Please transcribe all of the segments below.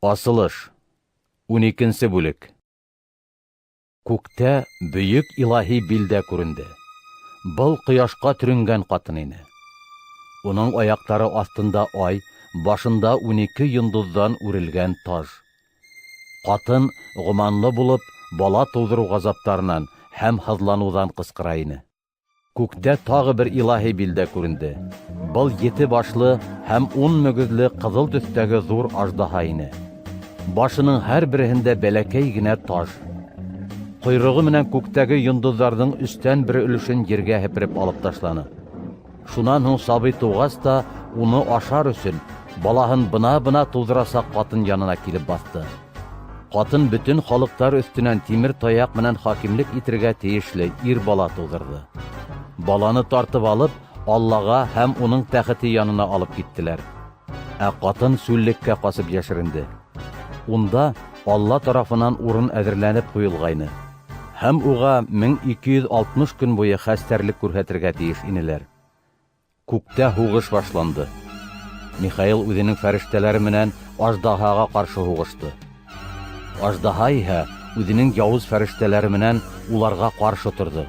Асылыш. Уникенсе бүлек. Күктә бөйөк илаһи билдә күренде. Был ҡояшҡа төрөнгән ҡатын ине. Уның аяҡтары аҫтында ай, башында 12 йондоҙҙан үрелгән таж. Ҡатын гоманлы булып, бала тыуҙырыу ғазаптарынан һәм һыҙланыуҙан ҡысҡыра ине. Күктә тағы бер илаһи билдә күренде. Был ете башлы һәм 10 мөгөҙлө ҡыҙыл төҫтәге ҙур аждаһа ине. Башының һәр береһендә бәләкәй генә таж. Ҡойроғо менән күктәге йондоҙҙарҙың өстән бер өлөшөн ергә һепереп алып ташланы. Шунан һуң сабый тыуғас та, уны ашар өсөн балаһын бына-бына тыуҙырасаҡ ҡатын янына килеп баҫты. Ҡатын бөтөн халыҡтар өҫтөнән тимер таяҡ менән хакимлек итергә тейешле ир бала тыуҙырҙы. Баланы тартып алып, Аллаға һәм уның тәхете янына алып киттеләр. Ә ҡатын сүллеккә ҡасып йәшеренде. Унда Алла тарафынан урын әҙерләнеп ҡуйылғайны. Һәм уға 1260 көн буйы хәстәрлек күрһәтергә тейеш инеләр. Күктә һуғыш башланды. Михаил үҙенең фәрештәләре менән аждаһаға ҡаршы һуғышты. Аждаһа иһә үҙенең яуыз фәрештәләре менән уларға ҡаршы торҙо.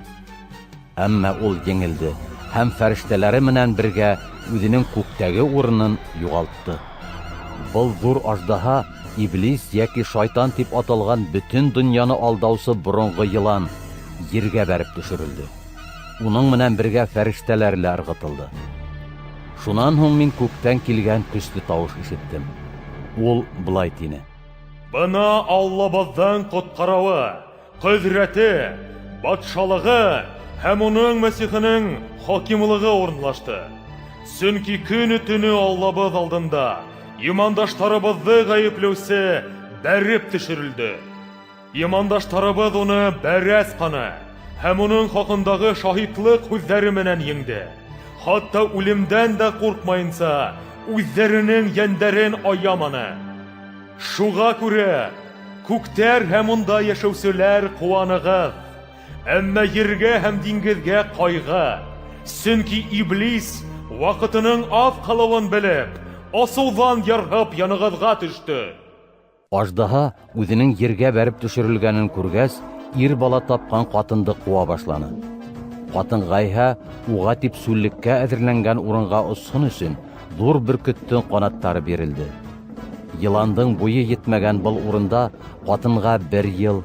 Әммә ул еңелде һәм фәрештәләре менән бергә үҙенең күктәге урынын юғалтты. Был ҙур аждаһа Иблис йәки шайтан тип аталған бөтөн донъяны алдаусы боронғо йылан ергә бәреп төшөрөлдө. Уның менән бергә фәрештәләр лә ырғытылды. Шунан һуң мин күктән килгән көслө тауыш ишеттем. Ул былай тине: Бына Аллабыҙҙың ҡотҡарыуы, ҡөҙрәте, батшалығы һәм уның Мәсихенең хакимлығы урынлашты. Сөнки көнө-төнө Аллабыҙ алдында имандаштарыбыҙҙы ғәйепләүсе бәреп төшөрөлдө. Имандаштарыбыҙ уны бәрәс ҡаны һәм уның хаҡындағы шаһитлыҡ һүҙҙәре менән еңде. Хатта үлемдән дә ҡурҡмайынса, үҙҙәренең йәндәрен аяманы. Шуға күрә күктәр һәм унда йәшәүселәр, ҡыуанығыҙ. Әммә ергә һәм диңгеҙгә ҡайғы. Сөнки Иблис ваҡытының аҙ ҡалыуын белеп, асыуҙан ярһып янығыҙға төштө. Аждаһа үҙенең ергә бәреп төшөрөлгәнен күргәс, ир бала тапҡан ҡатынды ҡыуа башланы. Ҡатынға иһә уға тип сүллеккә әҙерләнгән урынға осһон өсөн ҙур бөркөттөң ҡанаттары бирелде. Йыландың буйы етмәгән был урында ҡатынға бер йыл,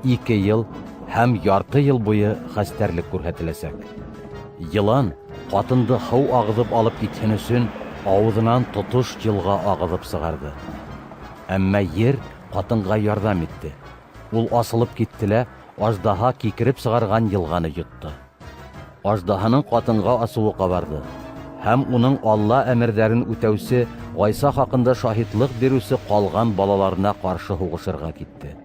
2 йыл һәм ярты йыл буйы хәстәрлек күрһәтеләсәк. Йылан ҡатынды һыу ағыҙып алып китһен өсөн ауыҙынан тотош йылға ағыҙып сығарҙы. Әммә ер ҡатынға ярҙам итте. Ул асылып китте лә, аждаһа кикереп сығарған йылғаны йотто. Аждаһаның ҡатынға асыуы ҡабарҙы. Һәм уның Алла әмерҙәрен үтәүсе, Ғайса хаҡында шаһитлыҡ биреүсе ҡалған балаларына ҡаршы һуғышырға китте.